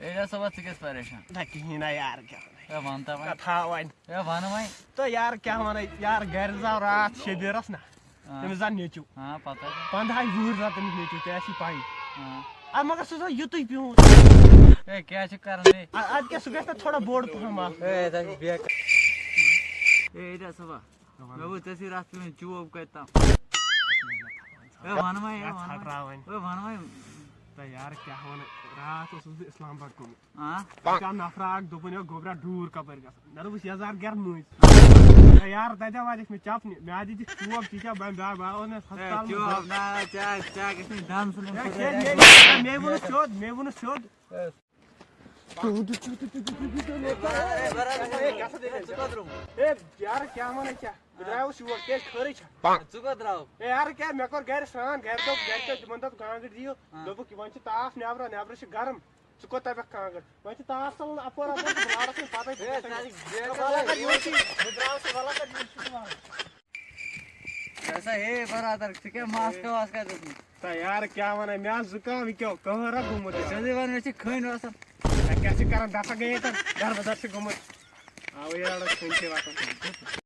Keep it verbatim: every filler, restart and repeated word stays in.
ایجاز صٲبا، ژٕ کیٛاہ چھُکھ پریشان؟ نہ کِہیٖنۍ نہ یار، کیٛاہ وَنہٕ؟ ہے، وَن تہٕ وۄنۍ۔ کَتھا وَنہِ۔ ہے، وَن وۄنۍ۔ تہٕ یار، کیٛاہ وَنَے؟ یار، گَرِ زاو راتھ شبیٖرَس نہ۔ آ۔ تٔمِس زاو نیٚچوٗ۔ آ، پَتہٕ؟ پنٛداہَے وُہٕرۍ زاو تٔمِس نیٚچوٗ، ژےٚ آسی پَیی۔ آ۔ اَدٕ مگر سُہ زاو یُتُے پیوٗنٛت۔ ہے، کیٛاہ چھُکھ کَران ہے؟ اَ-، اَدٕ کیٛاہ، سُہ گژھِ نہ تھوڑا بوٚڑ پَہَم آسُن۔ ہے، ژٕ چھُکھ بیکار۔ ہے، ایجاز صٲبا، مےٚ ووٚن ژےٚ سۭتۍ راتھ پیوٚو مےٚ چوب کَتہِ تام۔ ہے، وَن وۄنۍ، ہے، یَتھ وَن وۄنۍ۔ ژھٹراوٕنۍ۔ ہے، وَن وۄنۍ۔ تہٕ یار، کیٛاہ وَنہٕ، راتھ اوسُس بہٕ اِسلام آباد گوٚمُت۔ آ؟ تَتہِ آو نفرا اکھ، دوٚپُن، "ہے گوٚبرا، ڈوٗر کپٲرۍ گژھان؟" مےٚ دوٚپُس، "یزار گیر مٔنٛزۍ۔" ہے یار، تتہِ آو واتہِ مےٚ چپنہِ، مےٚ آو دِتھ چوب، ژٕ کیٛاہ بنہِ، بیا-، بیا-، اوس مےٚ ہے، ہسپتال منٛز۔ چوب، نہ، ژےٚ، ژےٚ گژھِ نہٕ دم ژھٕنُن ہے، خۄداے۔ ہے، مےٚ، مےٚ ووٚنُس سیوٚد، مےٚ ووٚنُس سیوٚد۔ ہے، برابر، ہے، برابر۔ ہے، ژٕ کتھ روٚم؟ ہے، یار، کیٛاہ ونان ژےٚ؟ بہٕ درٛاوُس یور، کیٛازِ خٲرٕے چھا؟ ژٕ کوٚت درٛاوُکھ؟ ہے، یار، کیٛاہ، مےٚ کوٚر گرِ سرٛان، گرِ دوٚپ، گرِکیو تِمن دوٚپ، کانٛگٕر دِیِو۔ ہاں۔ دوٚپُکھ، وۄنۍ چھِ تاپھ نیبرٕ، نیبرٕ چھِ گرم۔ ژٕ کوٚت تَپکھ کانٛگٕر؟ وۄنۍ چھِ تاپھ ژَلان اَپور، اَپور، ژٕ وَلہٕ سا، پَتَے ہے، ژٕ چھَکھ وَلہٕ سا، یورٕ چھِ، بہٕ درٛاوُس، وَلہٕ سا، یورٕ چھِ ژٕ وَلہٕ۔ ژٕ ہسا ہے برادر، ژٕ کیٛاہ ماسکہٕ واسکہٕ دِژمٕژ؟ تہٕ یارٕ، کیٛاہ وَنان، مےٚ آز زُکام، یہِ کیٛاہ قہرا گوٚمُت ژٕ یارٕ۔ چھَکھ دِوان، مےٚ چھِ کھٔنۍ وَسان۔ ہے، کیٛاہ چھِ کَران، دَپھا گٔیے تَتھ، دَربٕدَر چھِ گوٚمُت۔ اَوَے یارٕ، کھٔنۍ چھِ وَسان۔